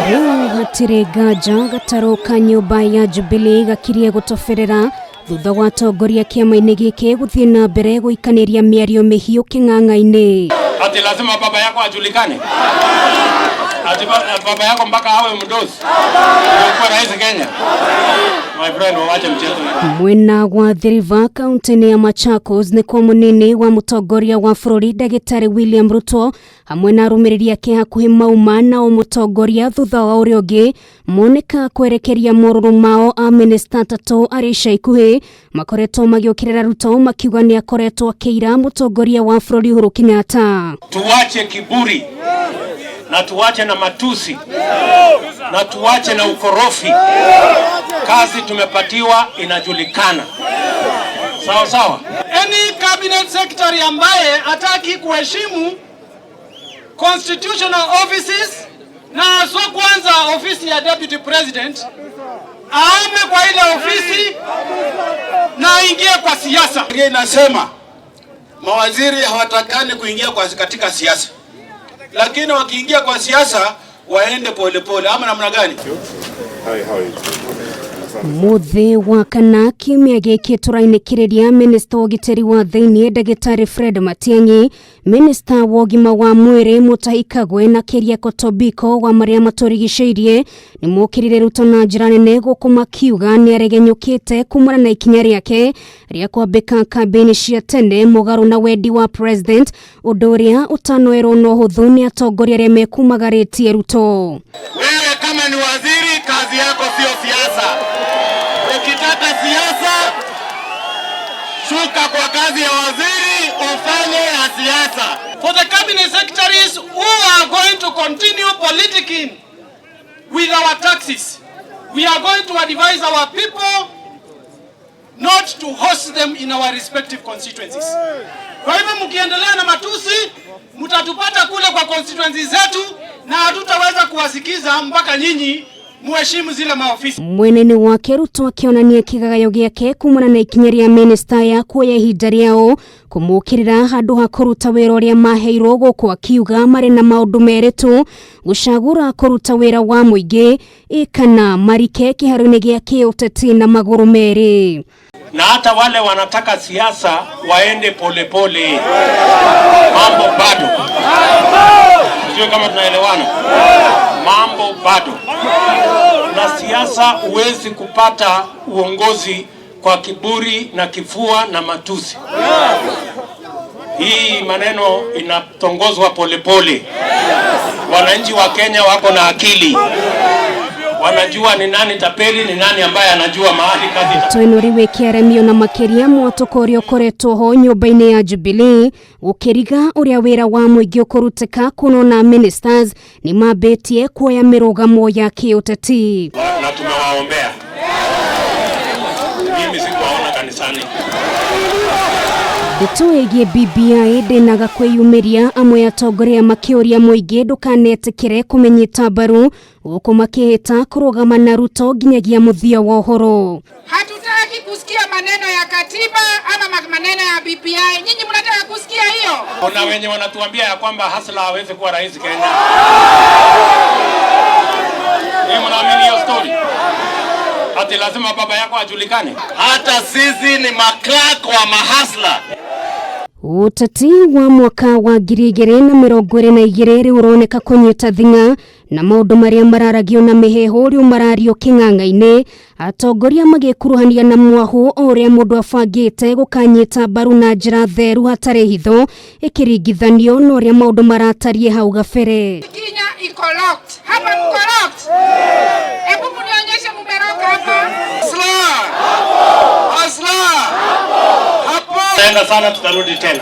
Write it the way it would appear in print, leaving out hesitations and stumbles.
Rĩu hatirĩ nganja gatarũ ka nyũmba ya Jubilee gakirie gũtoberera thutha wa atongoria kĩama-inĩ gĩkĩ gũthiĩ na mbere gũikanĩria mĩario mĩhiũ kĩng'ang'a-inĩ. Ati lazima baba yako ajulikane? Ati baba yako mpaka awe mdosi ndio kuwa rais Kenya? My friend, wawache mchezo. Mwena wa Athi River, kaunti-inĩ ya Machakos, nĩkuo mũnini wa mũtongoria wa bũrũri Ndagĩtarĩ William Ruto hamwe na arũmĩrĩri ake hakuhĩ mauma nao mũtongoria thutha wa ũrĩa ũngĩ moneka kwerekeria morũrũ mao a minista atatũ arĩ ica ikuhĩ makoretwo magĩũkĩrĩra Ruto makiuga nĩ akoretwo akĩira mũtongoria wa bũrũri Uhuru Kenyatta. Tuache kiburi na tuache na matusi na tuache na ukorofi. Kazi tumepatiwa inajulikana, sawa sawa. Any cabinet secretary ambaye hataki kuheshimu constitutional offices na haswa kwanza ofisi ya deputy president aame kwa ile ofisi na aingie kwa siasa. Sheria inasema mawaziri hawatakani kuingia kwa katika siasa, lakini wakiingia kwa siasa waende polepole, ama namna gani? Mũthĩ wa kana kiumia gĩkĩ tũrainĩkĩrĩria minista wa ũgitĩri wa thĩiniĩ Ndagĩtarĩ Fred Matiang'i, minista wa ũgima wa mwĩrĩ Mutahi Kagwe na Keriako Tobiko wa marĩa matũrigicĩirie nĩ mokĩrire Ruto na njĩra nene gũkũ makiuga nĩ aregenyũkĩte kumana na ikinya rĩake rĩa kwambĩka kambĩini cia tene mũgarũ na wendi wa president, ũndũ ũrĩa ũtanoerwo na ũhũthũ nĩ atongoria arĩa mekumagarĩtie Ruto. Wewe kama ni waziri, kazi yako sio siasa. Ukitaka siasa, shuka kwa kazi ya waziri, ufanye ya siasa. For the cabinet secretaries who are going to continue politicking with our taxes, we are going to advise our people not to host them in our respective constituencies. Kwa hivyo mkiendelea na matusi, mtatupata kule kwa constituencies zetu na hatutaweza kuwasikiza mpaka nyinyi muheshimu zile maofisi. Mwena-inĩ wake Ruto akĩonania kĩgagayo gĩake kumana na ikinya rĩa minista ya kuoya ihinda rĩao kũmũkĩrĩra handũ ha kũruta wĩra ũrĩa maheirwo, gũkũ akiuga marĩ na maũndũ merĩ tu, gũcagũra kũruta wĩra wa mũingĩ ĩ kana marike kĩharo-inĩ gĩa kĩũteti na magũrũ merĩ. Na hata wale wanataka siasa waende polepole, mambo bado. Sio kama tunaelewana? Mambo bado. Na siasa huwezi kupata uongozi kwa kiburi na kifua na matusi. Hii maneno inatongozwa polepole. Wananchi wa Kenya wako na akili, wanajua ni nani tapeli, ni nani ambaye anajua mahali kazi Ndeto ĩno rĩu ĩkĩaramio na makĩria mwatũko ũrĩa ũkoretwo ho nyũmba-inĩ ya Jubilee gũkĩriga ũrĩa wĩra wa mũingĩ ũkũrutĩka kuona ministers nĩ mambĩtie kuoya mĩrũgamo ya kĩũteti. Na tumewaombea. Mimi sikuwaona kanisani. Ndeto ĩgiĩ BBI ndĩnaga kwĩyumĩria, amwe atongoria makĩũria mũingĩ ndũkanetĩkĩre kũmĩnyita mbaru gũkũ makĩhĩta kũrũgama na Ruto nginyagia mũthia wa ũhoro. Hatutaki kusikia maneno ya katiba ama maneno ya BBI. Nyinyi mnataka kusikia hiyo? Kuna wenye wanatuambia ya kwamba hustler hawezi kuwa rais Kenya. Ni mnaamini hiyo story? Ati lazima baba yako ajulikane? Hata sisi ni maclerk wa mahustler. Ũteti wa mwaka wa 2022 rĩu ũroneka kũnyita thing'a na maũndũ marĩa mararagio na mĩheehũ rĩu marario kĩng'ang'a-inĩ, atongoria magĩkuruhania na mwahu o ũrĩa mũndũ abangĩte gũkanyita mbaru na njĩra theru hatarĩ hitho ĩkĩringithanio na ũrĩa maũndũ maratariĩ hau gabere. Kenya iko locked. Hapa mko locked? Hebu mnionyeshe mumelock hapa. Hustler! Hustler! Hapo! Tena sana, tutarudi tena.